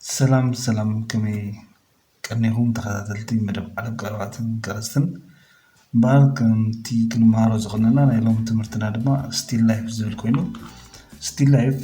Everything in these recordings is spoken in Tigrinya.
ሰላም ሰላም፣ ከመይ ቀኒኹም ተኸታተልቲ መደብ ዓለም ቀረባትን ቀረፅትን? እምበኣር ከምቲ ክንመሃሮ ዝቐነና ናይ ሎም ትምህርትና ድማ ስቲል ላይፍ ዝብል ኮይኑ፣ ስቲል ላይፍ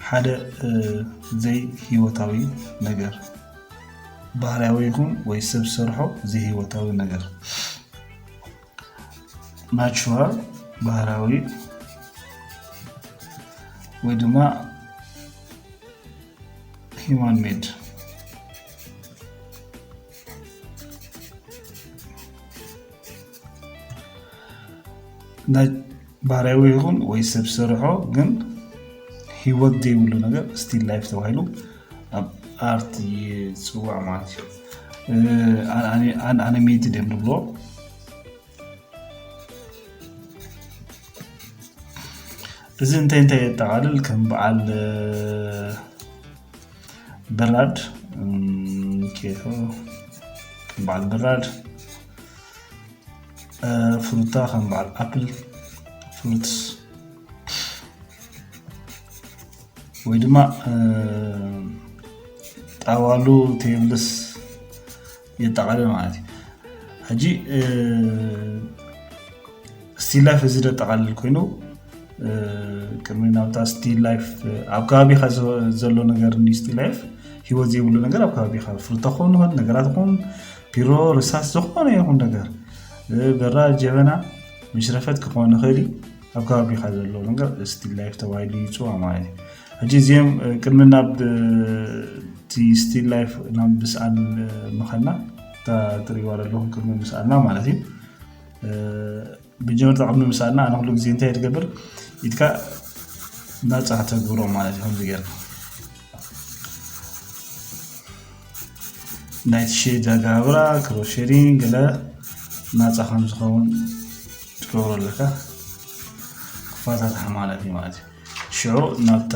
ሓደ ዘይህይወታዊ ነገር፣ ባህርያዊ ይኹን ወይ ሰብ ሰርሖ ዘይህይወታዊ ነገር፣ ናቹራል፣ ባህርያዊ ወይ ድማ ሂማን ሜድ፣ ናይ ባህርያዊ ይኹን ወይ ሰብ ሰርሖ ግን ህይወት ዘይብሉ ነገር ስቲል ላይፍ ተባሂሉ ኣብ ኣርት ይፅዋዕ ማለት እዩ። ኣን ኣኒሜትድ እዮም ዝብሎ። እዚ እንታይ እንታይ የጠቓልል? ከም በዓል በራድ፣ ኬቶ፣ ከም በዓል በራድ፣ ፍሩታ ከም በዓል ኣፕል፣ ፍሩትስ፣ ወይ ድማ ጣዋሉ፣ ቴብልስ የጠቓልል ማለት እዩ። ሕጂ ስቲል ላይፍ እዚ ዘጠቓልል ኮይኑ፣ ቅድሚ ናብታ ስቲል ላይፍ ኣብ ከባቢኻ ዘሎ ነገር፣ ስቲል ላይፍ ህይወት ዘይብሉ ነገር ኣብ ከባቢኻ፣ ፍሩታ ክኸውን ይኽእል፣ ነገራት ይኹን፣ ቢሮ፣ ርሳስ፣ ዝኾነ ይኹን ነገር፣ በራድ፣ ጀበና፣ መሽረፈት ክኾን ይኽእል እዩ። ኣብ ከባቢኻ ዘሎ ነገር ስቲል ላይፍ ተባሂሉ ይፅዋዕ ማለት እዩ። ሕጂ እዚኦም ቅድሚ ናብ እቲ ስቲል ላይፍ ናብ ምስኣል ምኸና፣ እታ ትሪእዋ ዘለኹም ቅድሚ ምስኣልና ማለት እዩ። ብጀመርታ ቅድሚ ምስኣልና ኣነ ኩሉ ግዜ እንታይ ትገብር ኢትካ ናፃ ተግብሮ ማለት እዩ። ከምዚ ጌርካ ናይቲ ሼድ ኣገባብራ ክሮስ ሼዲንግ ገለ ናፃ ከም ዝኸውን ትገብሮ ኣለካ፣ ክፈታትሓ ማለት እዩ ማለት እዩ። ሽዑ ናብታ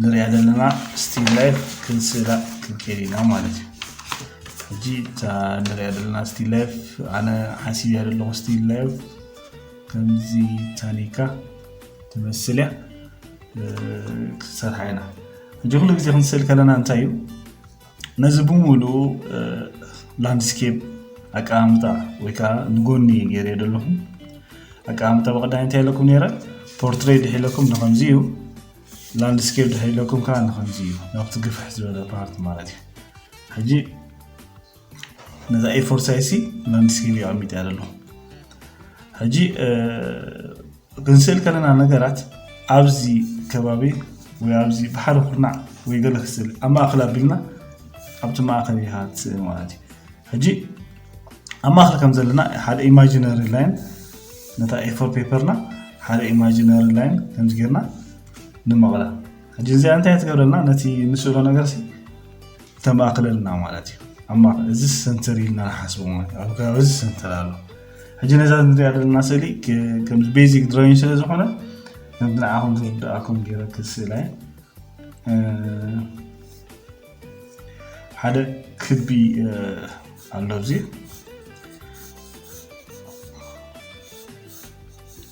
ንሪኣ ዘለና ስቲል ላይፍ ክንስእላ ክንከይድ ኢና ማለት እዩ። ሕጂ እታ ንሪኣ ዘለና ስቲል ላይፍ ኣነ ሓሲብያ ዘለኹ ስቲል ላይፍ ከምዚ ታኒካ ትመስል እያ። ክንሰርሓ ኢና። ሕጂ ኩሉ ግዜ ክንስእል ከለና እንታይ እዩ ነዚ ብምሉኡ ላንድስኬፕ ኣቀማምጣ ወይ ከዓ ንጎኒ ገይረ ዘለኹም ኣቀማምጣ ብቀዳይ እንታይ ኢለኩም ነይረ? ፖርትሬት ድሒለኩም ንከምዚ እዩ፣ ላንድስኬፕ ድሒለኩም ከዓ ንከምዚ እዩ። ናብቲ ግፍሕ ዝበለ ፓርት ማለት እዩ። ሕጂ ነዛ ኤ ፎር ሳይሲ ላንድስኬፕ የቐሚጥ እያ ዘለኹ። ሕጂ ክንስእል ከለና ነገራት ኣብዚ ከባቢ ወይ ኣብዚ ብሓደ ኩርናዕ ወይ ገለ ክስእል ኣብ ማእኸል ኣቢልና ኣብቲ ማእኸል ኢኻ ትስእል ማለት እዩ። ሕጂ ኣብ ማእኸል ከም ዘለና ሓደ ኢማጂነሪ ላይን ነታ ኤ ፎር ፔፐርና ሓደ ኢማጂነሪ ላይን ከምዚ ጌርና ንመቕላ። ሕጂ እዚኣ እንታይ ትገብረልና? ነቲ ንስእሎ ነገርሲ ተማእክለልና ማለት እዩ። ኣብ ማእከል እዚ ሰንተር ኢልና ንሓስቦ ማለት እዩ። ኣብ ከባቢ እዚ ሰንተር ኣሎ። ሕጂ ነዛ ንሪኣ ዘለና ስእሊ ከምዚ ቤዚክ ድሮይን ስለ ዝኾነ ከምዚ ንዓኹም ዝርድኣኩም ገይረ ክስእላ እየ። ሓደ ክቢ ኣሎ ኣብዚ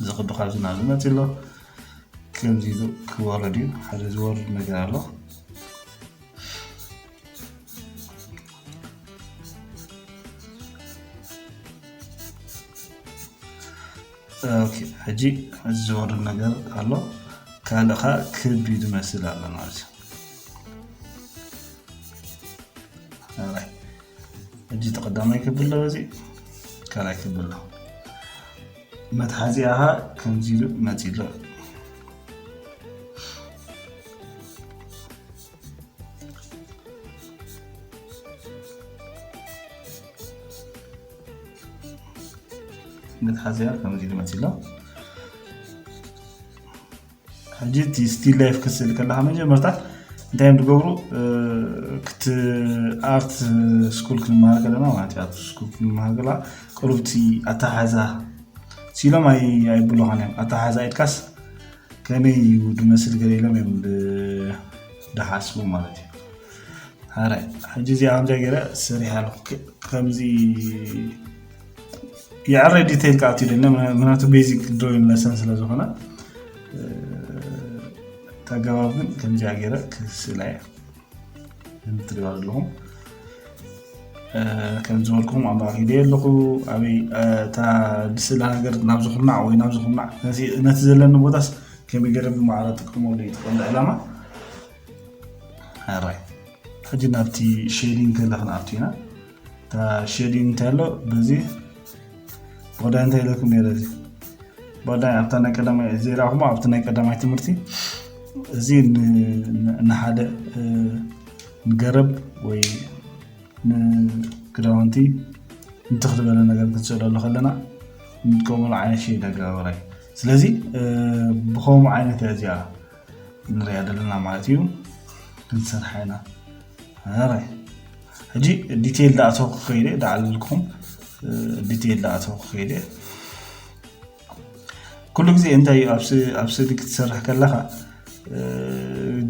እዚ ክቢ ካብዚ ናብዚ መፂ ኣሎ። ከምዚ ኢሉ ክወርድ እዩ። ሓደ ዝወርድ ነገር ኣሎ። ኦኬ፣ ሕጂ እዚ ዝወርድ ነገር ኣሎ። ካልእ ኸዓ ክቢ ዝመስል ኣሎ ማለት እዩ። ሕጂ ተቐዳማይ ክቢ ኣሎ፣ በዚ ካልኣይ ክቢ ኣሎ። መትሓዚኣ ኸዓ ከምዚ ኢሉ መፂ ኣሎ። መትሓዚኣ ከምዚ ኢሉ መፂ ኣሎ። ሕጂ እቲ ስቲል ላይፍ ክስእል ከለካ መጀመርታ እንታይ እዮም ዝገብሩ? ክቲ ኣርት ስኩል ክንመሃር ከለና ማለት እዩ። ኣርት ስኩል ክንመሃር ከለና ቅሩብቲ ኣተሓዛ ሲሎም ኣይብሉኻን እዮም። ኣተሓዛ ኢልካስ ከመይ እዩ ዝመስል ገለ ኢሎም እዮም ዝሓስቡ ማለት እዩ። ሓራይ ሕጂ እዚኣ ከምዚኣ ገይረ ሰሪሓ ኣለኹ። ከምዚ የዕረ ዲቴይል ክኣቱ ይደለ ምክንያቱ ቤዚክ ድሮይን ለሰን ስለ ዝኾነ ተገባብ ግን ከምዚኣ ገይረ ክስእላ እየ። ከምትሪዋ ዘለኹም ከም ዝበልኩም ኣብ ማእኸል ኣለኹ። ኣበይ እታ ድስላ ነገር ናብ ዝኹናዕ ወይ ናብ ዝኹናዕ ነቲ ዘለኒ ቦታስ ከመይ ገይረ ብማዕረ ጥቀመሉ እዩ ትቐንዲ ዕላማ። ሕራይ ሕጂ ናብቲ ሼዲንግ ከለ ክንኣቱ ኢና። እታ ሼዲንግ እንታይ ኣሎ በዚ ወዳ እንታይ ኢለኩም ነረ እዚ ወዳ ኣብታ ናይ ቀዳማይ እዚ ራኹሞ ኣብቲ ናይ ቀዳማይ ትምህርቲ እዚ ንሓደ ንገረብ ወይ ንክዳውንቲ እንትኽድበለ ነገር ክትስእለሉ ከለና ንጥቀመሉ ዓይነት ሸይድ ኣገባበራ እዩ። ስለዚ ብኸምኡ ዓይነት እያ እዚኣ ንሪኣ ዘለና ማለት እዩ። ክንሰርሓ ኢና። ሕጂ ዲቴይል ዳኣተው ክኸይደ ዳዓልልኩም ዲቴይል ዳኣተው ክኸይደ ኩሉ ግዜ እንታይ እዩ ኣብ ስእሊ ክትሰርሕ ከለኻ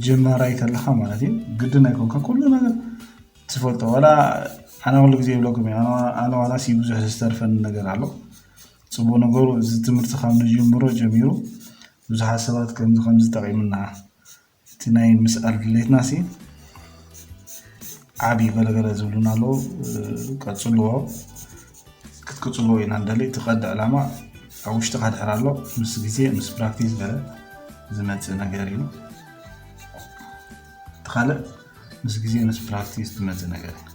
ጀማራይ ከለኻ ማለት እዩ ግድን ኣይኮንካ ኩሉ ነገር ትፈልጦ ዋላ ኣነ ኩሉ ግዜ ይብለኩም እዩ ኣነ ዋላ ሲ ብዙሕ ዝተርፈኒ ነገር ኣሎ። ፅቡቅ ነገሩ እዚ ትምህርቲ ካብ ንጅምሮ ጀሚሩ ብዙሓት ሰባት ከምዚ ከምዚ ጠቂምና እቲ ናይ ምስኣል ድሌትና ሲ ዓብዪ ገለገለ ዝብሉና ኣለዉ። ቀፅልዎ ክትቅፅልዎ ኢና ንደሊ። እቲ ቀንዲ ዕላማ ኣብ ውሽጥኻ ድሕር ኣሎ ምስ ግዜ ምስ ፕራክቲስ ገለ ዝመፅእ ነገር እዩ። እቲ ካልእ ምስ ግዜ ምስ ፕራክቲስ ዝመፅእ ነገር እዩ።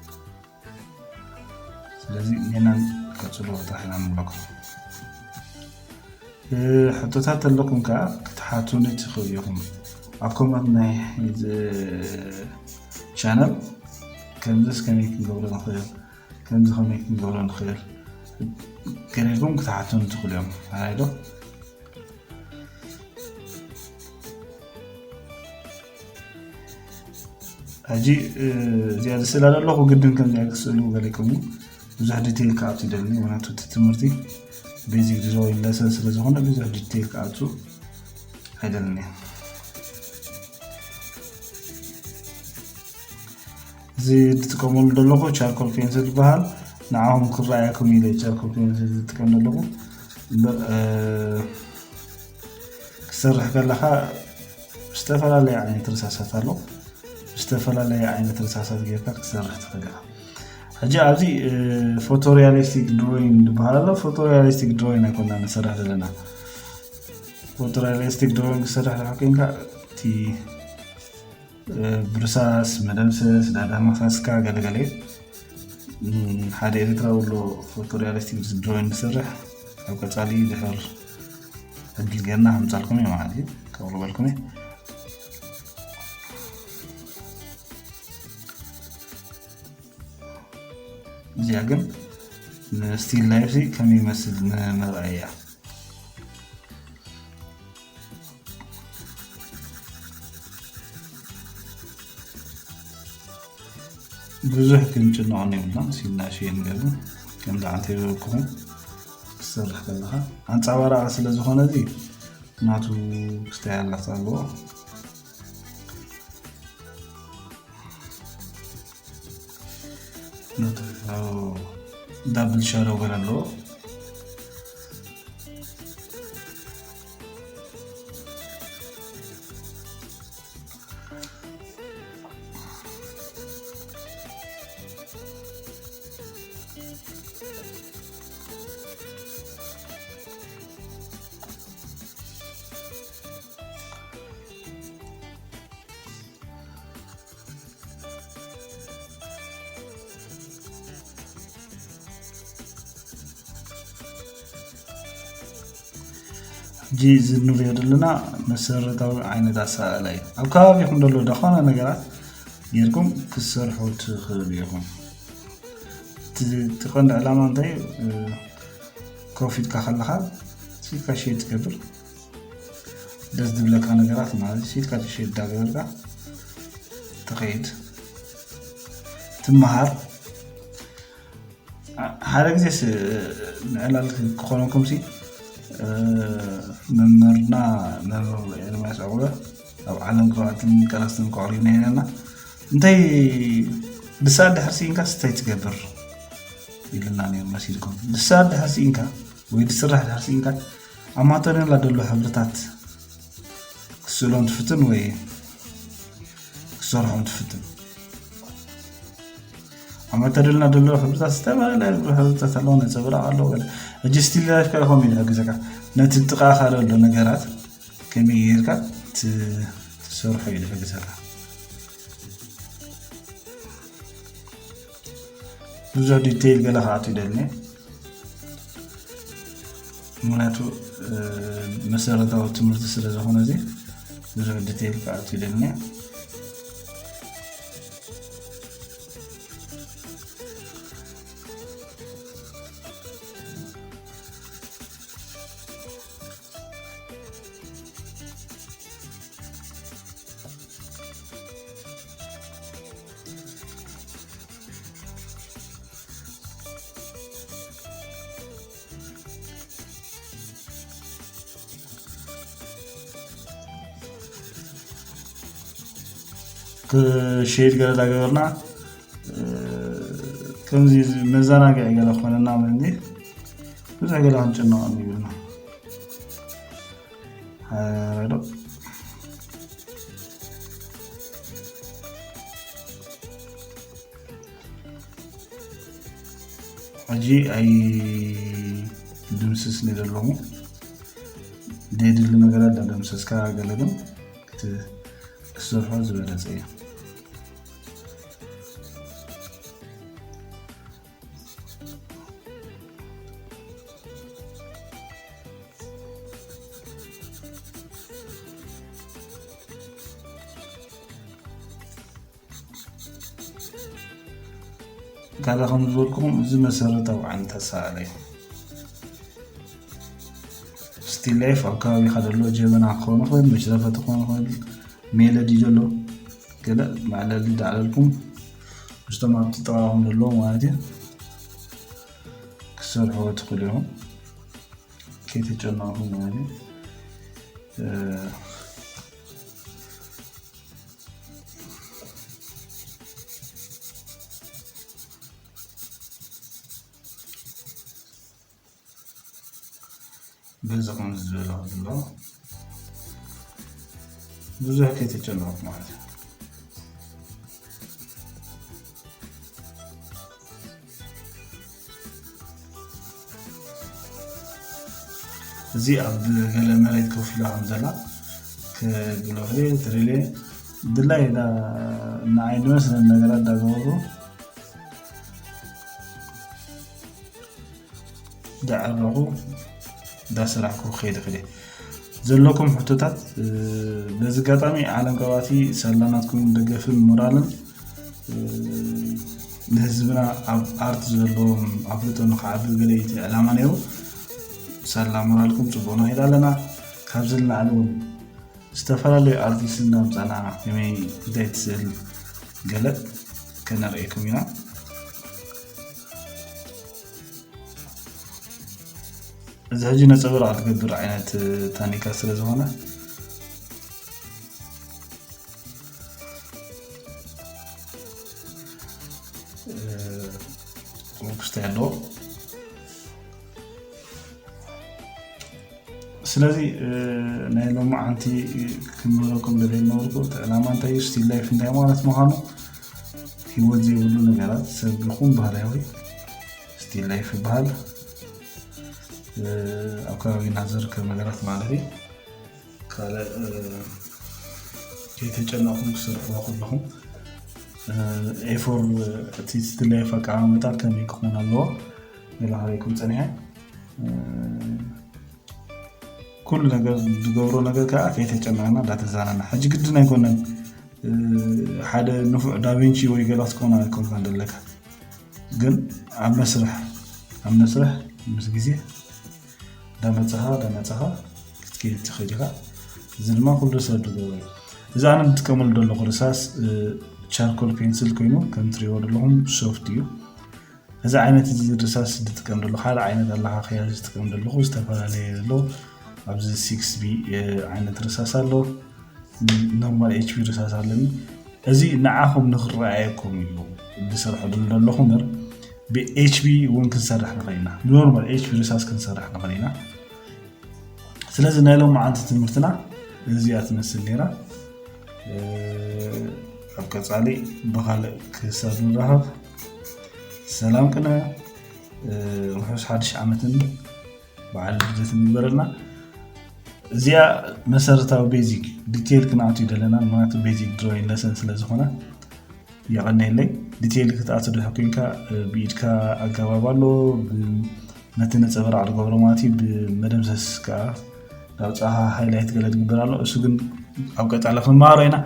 ስለዚ ሜናን ቀፅሎ ጥራሕ ኢና ንብለኩም። ሕቶታት ኣለኩም ከዓ ክትሓቱኒ ትኽእሉ ኢኹም ኣብ ኮመንት ናይ ቻነል። ከምዚስ ከመይ ክንገብሮ ንኽእል ከምዚ ከመይ ክንገብሮ ንኽእል ገሌልኩም ክትሓቱኒ ትኽእሉ እዮም። ኣራይዶ ሕጂ እዚኣ ዝስእላ ዘለኹ ግድን ከምዚኣ ክስእሉ ገሊኩም ብዙሕ ዲቴይል ክኣቱ ይደልን ምክንያቱ እቲ ትምህርቲ ቤዚክ ዲዛይን ለሰን ስለዝኾነ ብዙሕ ዲቴይል ክኣቱ ኣይደልን። እዚ ዝጥቀመሉ ዘለኹ ቻርኮል ፔንስል ዝበሃል ንዓኹም ክረኣየኩም ኢለ ቻርኮል ፔንስል ዝጥቀም ዘለኹ እምበር ክሰርሕ ከለኻ ዝተፈላለየ ዓይነት ርሳሳት ኣሎ። ዝተፈላለየ ዓይነት ርሳሳት ጌርካ ክትሰርሕ ትኽእል ኢኻ። ሕጂ ኣብዚ ፎቶሪያሊስቲክ ድሮይን ዝበሃል ኣሎ። ፎቶሪያሊስቲክ ድሮይን ኣይኮና ንሰርሕ ዘለና። ፎቶሪያሊስቲክ ድሮይን ክሰርሕ ድሓር ኮይንካ እቲ ብርሳስ መደምሰስ ዳዳማሳስካ ገለገለ ሓደ ኤርትራዊ ኣሎ ፎቶሪያሊስቲክ ድሮይን ዝሰርሕ ኣብ ቀፃሊ ድሕር ዕድል ጌርና ከምፃልኩም እዩ ማለት እዩ። ከቕርበልኩም እዩ። እዚኣ ግን ንስቲል ላይፍ ከመይ ይመስል ንምርኣይ እያ። ብዙሕ ክንጭነቐን የብልናን ሲልና ሸየን ገለ ከምዚ ዓንተ ዝበልኩኹም ክሰርሕ ከለኻ ኣንፃባራቂ ስለ ዝኾነ እዚ ናቱ ክስተያላት ኣለዎ። ዳብል ሻዶው ገለ ኣለዎ። ሕጂ እዚ ንሪኦ ዘለና መሰረታዊ ዓይነት ኣሰኣእላ እዩ። ኣብ ከባቢኹም ዘሎ ደኾነ ነገራት ጌርኩም ክትሰርሑ ትኽእሉ ኢኹም። እቲ ቀንዲ ዕላማ እንታይ እዩ? ኮፍ ኢልካ ከለኻ ሲልካ ሸየጥ ትገብር ደስ ዝብለካ ነገራት ማለት ሲልካ ትሸየጥ ዳገበርካ ትኸይድ ትመሃር። ሓደ ግዜ ንዕላል ክኾነኩም ሲ መምህርና መምህር ኤርምያስ ዕቑበ ኣብ ዓለም ክባትን ቀረስትን ከቕርዩና ነርና እንታይ ድሳት ድሕር ስኢንካ ስታይ ትገብር ኢልና ነሩ መሲልኩም ድሳት ድሕር ስኢንካ ወይ ድስራሕ ድሕር ስኢንካ ኣብ ማተርያላ ደሎ ሕብርታት ክስእሎም ትፍትን ወይ ክሰርሖም ትፍትን? ኣብ መተደልና ዘሎ ሕብርታት ዝተፈላለየ ሕብርታት ኣለዎ፣ ነፀብራቕ ኣለዎ። ሕጂ ስቲል ላይፍ ከ ከምኡ እዩ ዝሕግዘካ፣ ነቲ ጥቓኻ ዘሎ ነገራት ከመይ ጌርካ ት- ትሰርሖ እዩ ዝሕግዘካ። ብዙሕ ዲቴይል ገለ ክኣቱ ይደልኒ፣ ምክንያቱ መሰረታዊ ትምህርቲ ስለ ዝኾነ፣ እዚ ብዙሕ ዲቴይል ክኣቱ ይደልኒ። ክሸይድ ገለ ዳገበርና ከምዚ መዘናግዒ ገለ ክኾነና ምእንቲ ብዙሕ ገለ ክንጭነቕ ይብልና። ሓረዶ ሕጂ ኣይ ድምስስ ንደለኹ ደድሊ ነገራት ዳደምሰስካ ገለ ግን ክትሰርሖ ዝበለጸ እዩ። ካልእ ከም ዝበልኩኹም እዚ መሰረታዊ ዓይነት ኣሰኣእላ እዩ። ስቲል ላይፍ ኣብ ከባቢኻ ዘሎ ጀበና ክኸውን ይኽእል፣ መሽረፈት ክኸውን ይኽእል፣ ሜለዲ ዘሎ ገለ መዕለሊ ዳዕለልኩም ምስቶም ኣብቲ ጥቓኹም ዘለዉ ማለት እዩ ክሰርሕዎ ትኽእሉ ኢኹም። ከይተጨነቕኩም ማለት እዩ። በዚ ከም ዝበለ ዘሎ ብዙሕ ከይተጨነቑ ማለት እዩ። እዚ ኣብ ገለ መሬት ኮፍ ኢላ ከም ዘላ ክብሎ ክእል ትሪሌ ድላይ ንዓይ ዝመስለን ነገራት እንዳገበሩ ዳዕረኹ እንዳሰራሕኩ ክኸይድ ክእል ዘለኩም ሕቶታት በዚ ኣጋጣሚ ዓለም ከባቲ ሰላናትኩም ደገፍን ሞራልን ንህዝብና ኣብ ኣርት ዘለዎም ኣፍልጦ ንክዓቢ ገለ እቲ ዕላማ ነይሩ። ሳላ ሞራልኩም ፅቡቅ ንኸይድ ኣለና። ካብዚ ንላዕሊ እውን ዝተፈላለዩ ኣርቲስት እንዳምፃና ከመይ እንታይ ትስእል ገለ ከነርእየኩም ኢና። እዚ ሕጂ ነፀብራቕ ዝገብር ዓይነት ታኒካ ስለ ዝኾነ ክስታይ ኣለዎ። ስለዚ ናይ ሎማዓንቲ ክምህረኩም ደልየ ነበርኩ። እቲ ዕላማ እንታይ እዩ፣ ስቲል ላይፍ እንታይ ማለት ምዃኑ፣ ህይወት ዘይብሉ ነገራት ሰብ ይኹን ባህርያዊ ስቲል ላይፍ ይበሃል። ኣብ ከባቢና ዝርከብ ነገራት ማለት እዩ። ካልእ ከይተጨነቕኩም ክሰርሕዎ ከለኹም ኤፎር እቲ ስቲል ላይፍ ኣቀማምጣ ከመይ ክኾን ኣለዎ ገለ ክርእየኩም ፀኒሐ። ኩሉ ነገር ዝገብሮ ነገር ከዓ ከይተጨነቕና እንዳተዛናና። ሕጂ ግድን ኣይኮነን ሓደ ንፉዕ ዳቪንቺ ወይ ገለ ክትኮን ኣይኮንካን ዘለካ፣ ግን ኣብ መስርሕ ኣብ መስርሕ ምስ ግዜ እንዳመፀኻ እንዳመፀኻ ክትከይድ ትኽእል ኢኻ። እዚ ድማ ኩሉ ሰብ ዝገብሮ እዩ። እዚ ኣነ ዝጥቀመሉ ዘለኹ ርሳስ ቻርኮል ፔንስል ኮይኑ ከም ትሪእዎ ዘለኹም ሶፍት እዩ። እዚ ዓይነት እዚ ርሳስ ዝጥቀም ዘሎ ካልእ ዓይነት ኣለኻኽያ ዝጥቀም ዘለኹ ዝተፈላለየ ዘሎ ኣብዚ ሲክስ ቢ ዓይነት ርሳስ ኣሎ። ኖርማል ኤች ቢ ርሳስ ኣለኒ። እዚ ንዓኹም ንክረኣየኩም እዩ ዝሰርሐሉ ዘለኹ እምበር ብኤች ቢ እውን ክንሰርሕ ንኽእል ኢና። ብኖርማል ኤች ቢ ርሳስ ክንሰርሕ ንኽእል ኢና። ስለዚ ናይ ሎማዓንቲ ትምህርትና እዚኣ ትመስል ነይራ። ኣብ ቀፃሊ ብካልእ ክሳብ ንራኸብ ሰላም ቅነ። ርሑስ ሓድሽ ዓመትን በዓል ልደትን ይግበረልና። እዚኣ መሰረታዊ ቤዚክ ዲቴይል ክንኣቱ ይደለና ምክንያቱ ቤዚክ ድሮይን ለሰን ስለዝኾነ የቐነየለይ። ዲቴይል ክትኣቱ ድሕር ኮንካ ብኢድካ ኣገባብ ኣሎ። ነቲ ነፀበራቕ ዝገብሮ ማለት እዩ። ብመደምሰስ ከዓ ናብ ፀኻ ሃይላይት ገለ ዝግበር ኣሎ። እሱ ግን ኣብ ቀፃሊ ክንመሃሮ ኢና።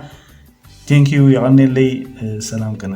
ቴንኪዩ። የቐነየለይ። ሰላም ቅነ።